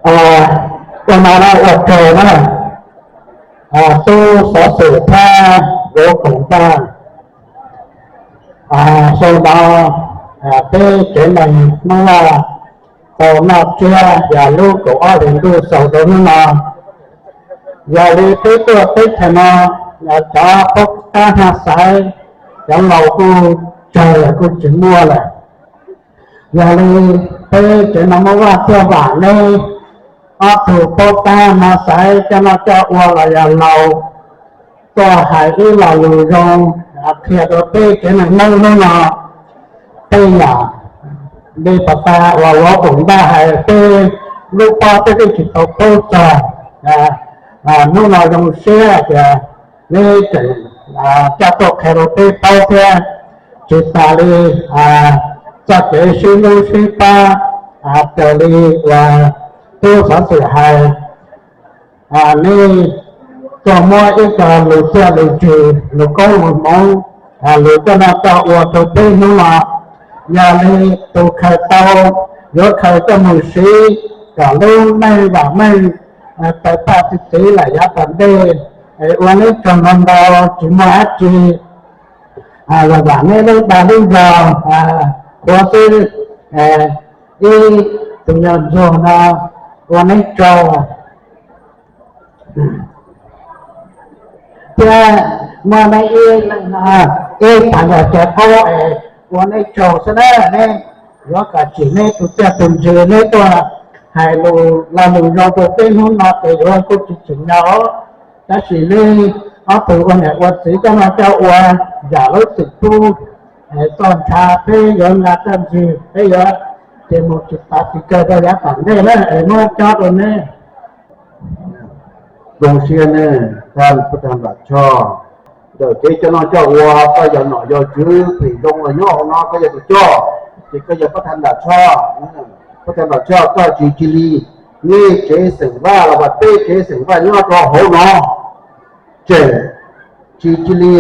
Ua no na ua rau na, tub xov xwm thiab vauv koom ntaj, xyoo no peb tsev neeg Hmoob Vaj tau noj tsiab yog lub kaum ob hlis ntuj xaus rau hnub no. Yog li peb tuaj teb chaws no, cov paub tab haj xaiv, cov laus kuj tsawg kuj tsis muaj lawm. Yog li peb tsev neeg Hmoob Vaj thiaj vam neb ob tug paub tab haj xaiv coj noj coj ua los yog laus tuaj hais ib lo lus zoo qhia rau peb tsev neeg Hmoob hnub no tej yam li pas tas uas vauv koom ntaj hais peb lub paub peb twb tsis tau paub txog. Hnub no zoo siab tias neb tseem coj tuaj qhia rau peb paub thiab. Tsis tas li txoj kev sib hlub sib pab raws li uas tub xov xwm hais, nej tuaj muab ib co lus txiaj lus ntsig, lus koob lus hmoov, lus coj noj coj ua rau peb hnub no. Yog li tus khaws tau yuav khaws coj mus siv kom lub neej vam meej tawg paj txi txiv lawm yav tom ntej. Ua neb tsaug ntau ntau, tsis muaj dab tsi, vam neb lub dag lub zog qhuav xwb. Ib tug nyuag ntsuag no ua neb tsaug thiab muab neb ib leeg no ib phav yog cov qaub es ua neb tsaug xwb na. Neb yuav kom tsim neb tus txiaj tus ntsig, neb tuaj hais lus lo lus zoo rau peb hnub no ces yuav kuj tsis tsim nyog. Tab sis neb ob tug ua niam ua txiv coj noj coj ua yam lub txim pub txoj ntshav peb yuav nqa txoj ntsig peb yuav ces mus tsis tav tsis kawg rau yav tom ntej na es muab cob rau neb. Zoo siab ne, thaj pub tag nram Tshoj, ntawm kev coj noj coj ua koj yog nom yog tswv, phem zoo los nyob hauv no koj yog tus coj, ces koj yog pub tag nram Tshoj. Pub tag nram Tshoj koj tsis cia li, nej tsev xeem Vaj los peb tsev xeem Vaj nyob rau hauv no tseem tsis cia li.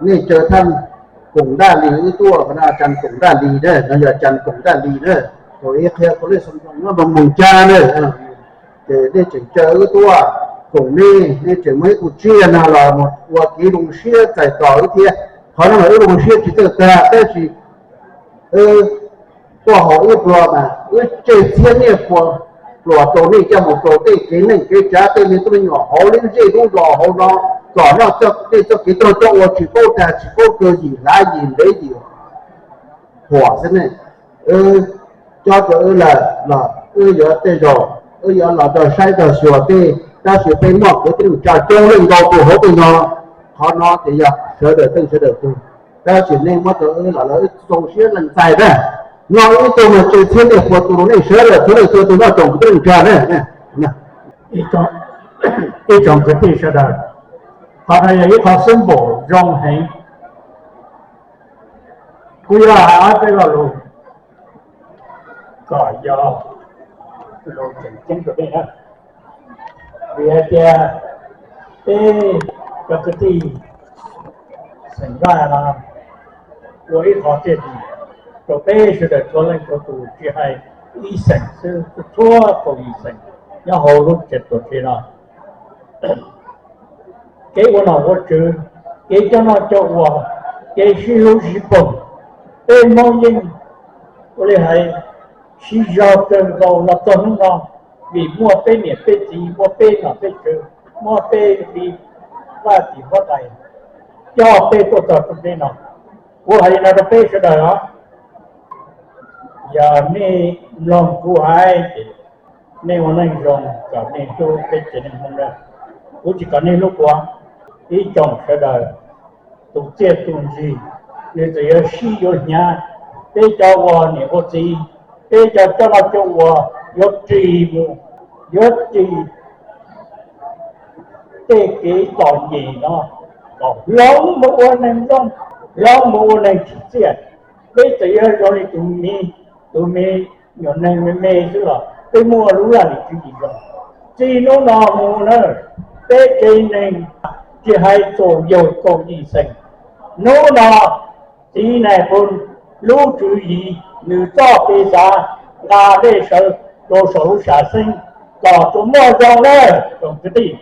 Nej caw thaj Koom Daj Lis wb tuaj, qhov no Cas Koom Daj Lis na, no yog Cas Koom Daj Lis na, thaum ub qhia kuv lej xoo zoo nyob Moos Cas na. Ces nej tseem caw wb tuaj koom nej, nej tseem muaj ib tug tsiaj no los mus ua kev zoo siab txais tos wb thiab. Qhov no mas wb zoo siab tsis txawj tag, tab sis wb tuaj hauv ib pluag mas wb tseg txhiab niaj pluag rau nej coj mus rau tej kev neej kev tsav, tej me tub me nyuam hauv lub zej lub zos hauv no kom noj tej txoj kev coj noj coj ua tsis paub dag tsis paub kawg, yim hlav yim ntev yim huam xwb ne. Wb cob rau wb lawm los wb yuav tej zaum wb yuav los rau saib rau xyuas tej, tab sis peb muaj kwv tij neej tsa coob leej ntau tus hauv tej no. Qhov no ces yog sawv daws teej sawv daws tug, tab sis nej muab rau wb los lawv wb zoo siab leej txais na. No ib tug mas tseg txhiab niaj pluag tus rau nej sawv daws txhua leej txhua tus nyob tsoom kwv tij neej tsa na. Ib tsoom kwv tij sawv daws, qhov no yog ib qho xwb npaum zoo heev. Kuv yuav hais ob peb lo lus kom yog lus tseem ceeb rau nej na. Vim hais tias peb cov kwv tij xeem Vaj no ua ib qho tiag rau peb sawv daws txhua leej txhua tus, tsis hais ib xeem xwb, txhua kaum yim xeem nyob hauv lub tsev tuam tsev no. Kev ua nom ua tswv, kev coj noj coj ua, kev sib hlub sib ploog, peb Hmoob yeej ua li hais sib zog kawg nkaus los txog hnub no, vim muaj peb niam peb txiv, muaj peb nom peb tswv, muaj peb li vaj tim huab tais coj peb tuaj txog rau peb no. Kuv hais li no rau peb sawv daws os, yog nej mloog kuv hais ces nej ua neej zoo kom nej hlub peb tsev neeg Hmoob na. Kuv tsis kom nej hlub kuv, ib tsoom sawv daws, tus txiaj tus ntsig nws txawm yuav sib yuav hnyav, peb cov ua niam ua txiv, peb cov coj noj coj ua yuav ris mus, yuav ris tej kev txom nyem no kom hloov mus ua neeg zoo, hloov mus ua neeg tsim txiaj. Peb txawm yuav zoo li tus me, tus me nyuam neeg me me xwb los peb muaj lub laj lim tswv yim zoo. Txij hnub no mus na, peb tsev neeg tsis hais txaus yawg txaus yim xeem, hnub no txiv Nais Phoo lub tswv yim nws txoj kev xav nqa dej sawv rau saum lub sam xeeb, kom tsuas muaj zoo na, tsoom kwv tij.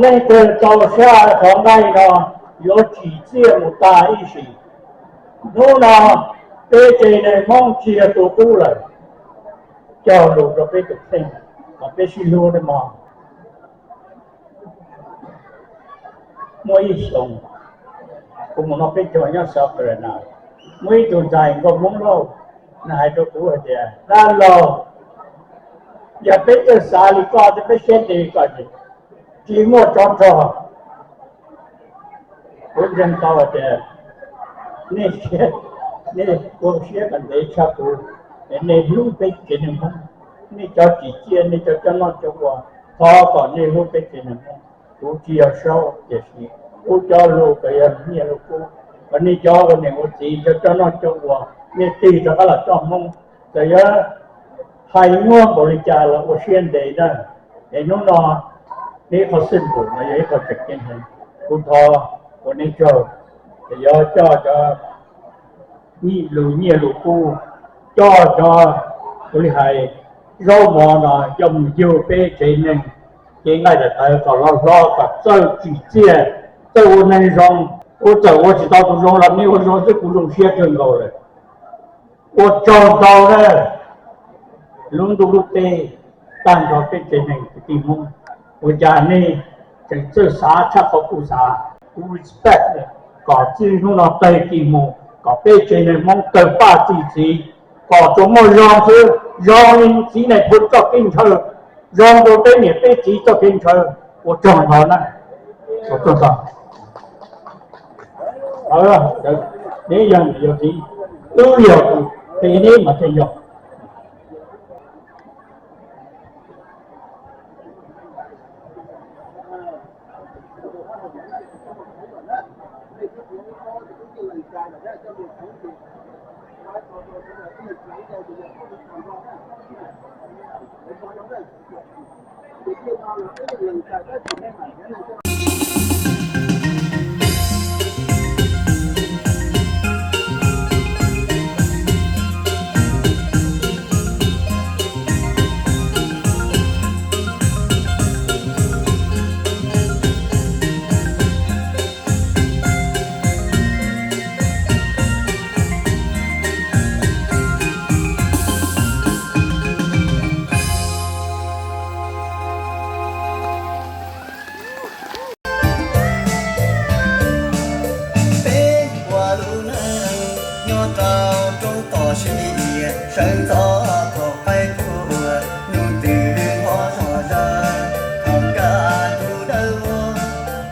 Leej twg tau sab qhov nqaij no yuav tsim txiaj mus tas ib sim. Hnub no peb tsev neeg Hmoob tsis yog tu qub lawm, cog lus rau peb tus kheej kom peb sib hlub nawb mog. Muaj ib xyoos, kuv mus noj peb caug nyob South Carolina, muaj ib tug ntxhais nkauj Hmoob Lauj, nws hais rau kuv hais tias, dab laug, yog peb txawj xav li koj thiab peb siab ntev li koj ces tsis muaj tsov rog. Kuv ntseeg tau hais tias nej siab, nej ua siab kom ntev tshaj kuv, es nej hlub peb tsev neeg Hmoob, nej cov tsim txiaj, nej cov coj noj coj ua, thov kom nej hlub peb tsev neeg Hmoob. Kuv tsis yog saub tiam sis kuv cov lus txawm yog nyiaj lus kub, kom nej cov ua niam ua txiv cov coj noj coj ua, nej tig rov qab los coj Hmoob, txawm yog hais nyuaj npaum li cas los ua siab ntev na. Es hnub no neb ib qho xwb npaum no yog ib qho tseem ceeb heev, kuv thov ua neb tsaug, es yuav coj cov nyiaj lus, nyiaj lus kub, coj cov, ua li hais, zaub mov no coj mus yug peb tsev neeg, cev nqaij daim tawv kom hlob hlob kom txawj tsim txiaj, txawj ua neeg zoo. Kuv txawm ua tsis tau tus zoo los nej ua zoo xwb kuv zoo siab kawg nkaus lawm. Ua tsaug ntau na. Lub ntuj lub teb, tag nrho peb tsev neeg kwv tij Hmoob, ua cas nej tseem txawj xav tshaj qhov kuv xav. Kuv respect kom txij hnub no tag kis mus kom peb tsev neeg Hmoob tawg paj txi txiv, kom tsuas muaj zoo xwb, zoo li txiv Nais Phoo txoj kev ntshaw, zoo rau peb niam peb txiv txoj kev ntshaw. Ua tsaug ntau na. Ua tsaug ntau. Neb yog niam yog txiv, wb yog tus, ces neb mas thiaj yog. Peb ua lub neej nyob rau roob toj siab, sawv ntxov thaum qaib tuaj, hnub twb ho zog zaws, thaum kaj ntug dawb vog,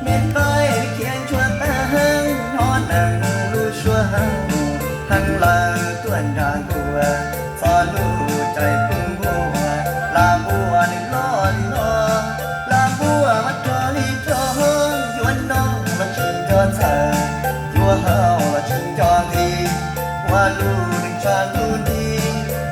me qaib khiav ntsuag tag heev, hnov neeg lub suab heev, heev lawm tuaj nram nkuaj, txog lub caij pub nkuaj, lam npuaj nws loj li loj, lam npuaj mas rog li rog, yuav noj los tsis nco txhawj, yuav haus los tsis nco nqi, ua lub neej tshaj lub nti,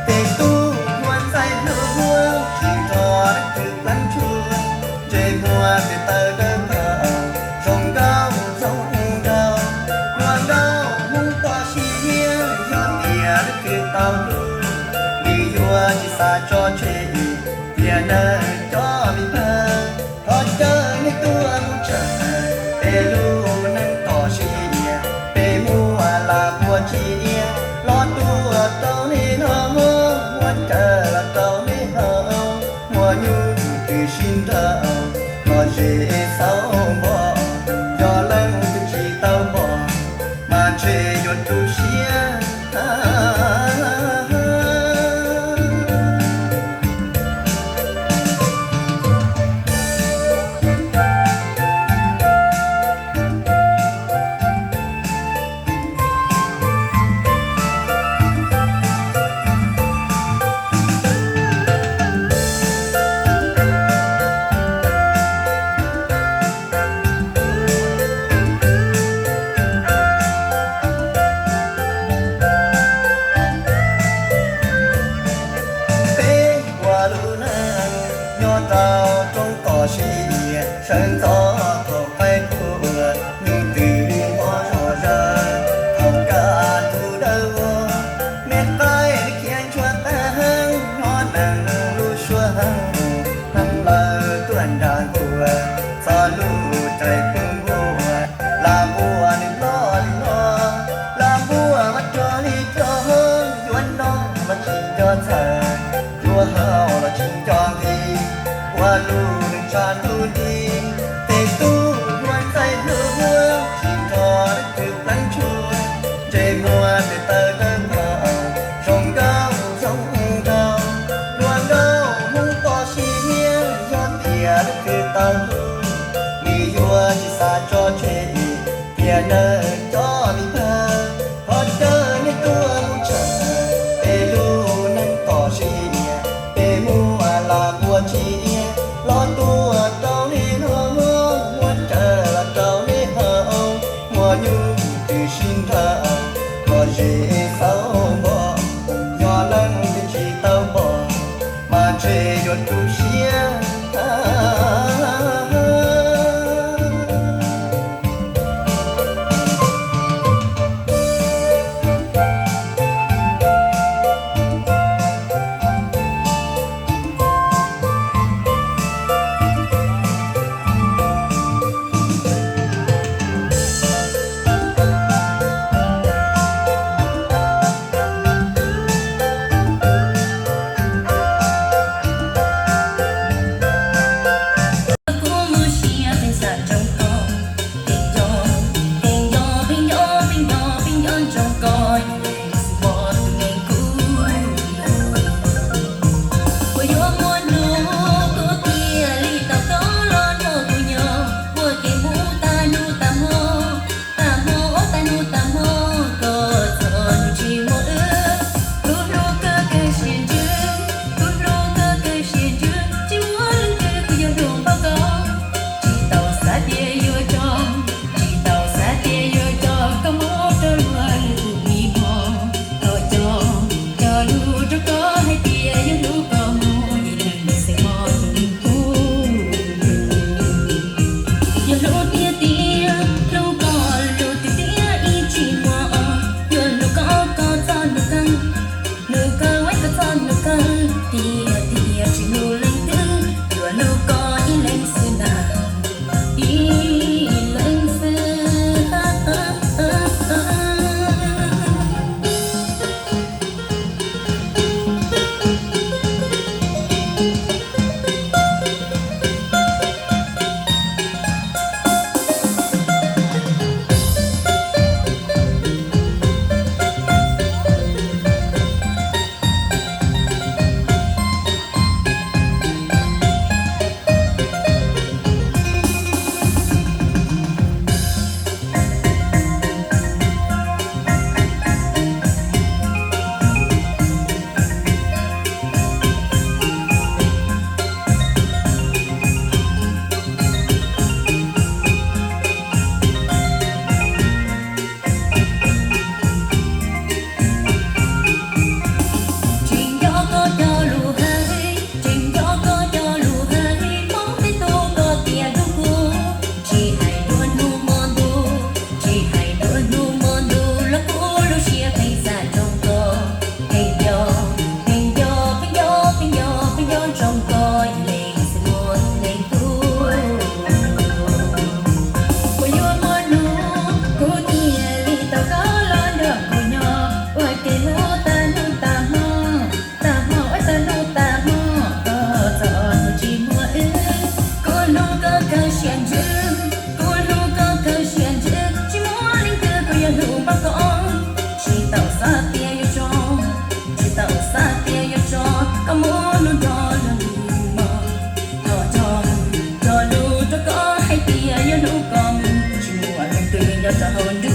tej tub ua ntxaij hlub, tsis nrog leej twg pleev tshuaj, ntsej muag tes taw dawb paug, zoo nkauj zoo nkauj, hluas nkauj Hmoob toj siab, yog tias leej twg tau hlub, nws yuav tsis xav tso tseg, tiam neeg cov me pawg, thov caw nej tuaj mus tshawb peb lub neej toj siab, peb muaj lam npuaj tsis iab, los tu Tiam neeg cov me npawg, thov caw nej tuaj mus tshawb peb lub neej tom sia, peb muaj lam ua tsiaj los tuaj rau nej noj, muaj rawv los rau nej haus, muaj nyuj twm sib nrhawv, lom zem xauv npog, yog leej twg tsis tau pom mas ntshe yuav tu siab. Kuv muaj siab pheej xav tsoo koj, pheej nco, pheej nco, pheej nco, pheej nco, pheej nco tsoo koj, xwb pom tus neeg kuv. Puas yuav muaj hnub kuv thiaj li tau koj los nrog kuv nyob ua ke mus tag hnub tag hmo, tag hmo ua tag hnub tag hmo, koj txoj hlub tsis muaj wb. Kuv hlub koj kawg siab ntsws, kuv hlub koj kawg siab ntsws, tsis muaj leej twg kuv yuav hlub npaum koj. Tsis tau xav tias yuav tso, tsis tau xav tias yuav tso koj mus rau luag lwm tus ib hmo. Thov cov, cov lus rau koj hais tias yuav hlub koj mus ib leeg xwb hmo tus neeg kuv. Yuav hlub tiag tiag, hlub koj lub tiag tiag ib tsis muaj os. Yuav hlub koj koj txoj hlub kawg, hlub kawg ua koj txoj hlub kawg, tiag tiag tsis hlub leej twg, yuav hlub koj ib leeg xwb ntag, ib leeg xwb. Tsis nco koj cov lus hais, tsis nco koj cov lus hais, hmoob tej tub koj tias hlub kuv. Tsis hais dua hnub hmo ntuj, tsis hais dua hnub hmo ntuj los kuv lub siab pheej xav tsoo koj, pheej nco, pheej nco, pheej nco, pheej nco, pheej nco tsoo koj ib leeg xwb muaj tus neeg kuv. Puas yuav muaj hnub kuv thiaj li tau koj los nrog kuv nyob ua ke mus tag hnub tag hmo, tag hmo ua tag hnub tag hmo, koj txoj hlub tsis muaj wb. Kuv hlub koj kawg siab ntsws, kuv hlub koj kawg siab ntsws, tsis muaj leej twg kuv yuav hlub npaum koj. Tsis tau xav tias yuav tso, tsis tau xav tias yuav tso koj mus nrog luag lwm tus ib hmo. Thov cov, cov lus rau koj hais tias yuav hlub koj mus, tsis muaj leej twg nyob rau hauv nruab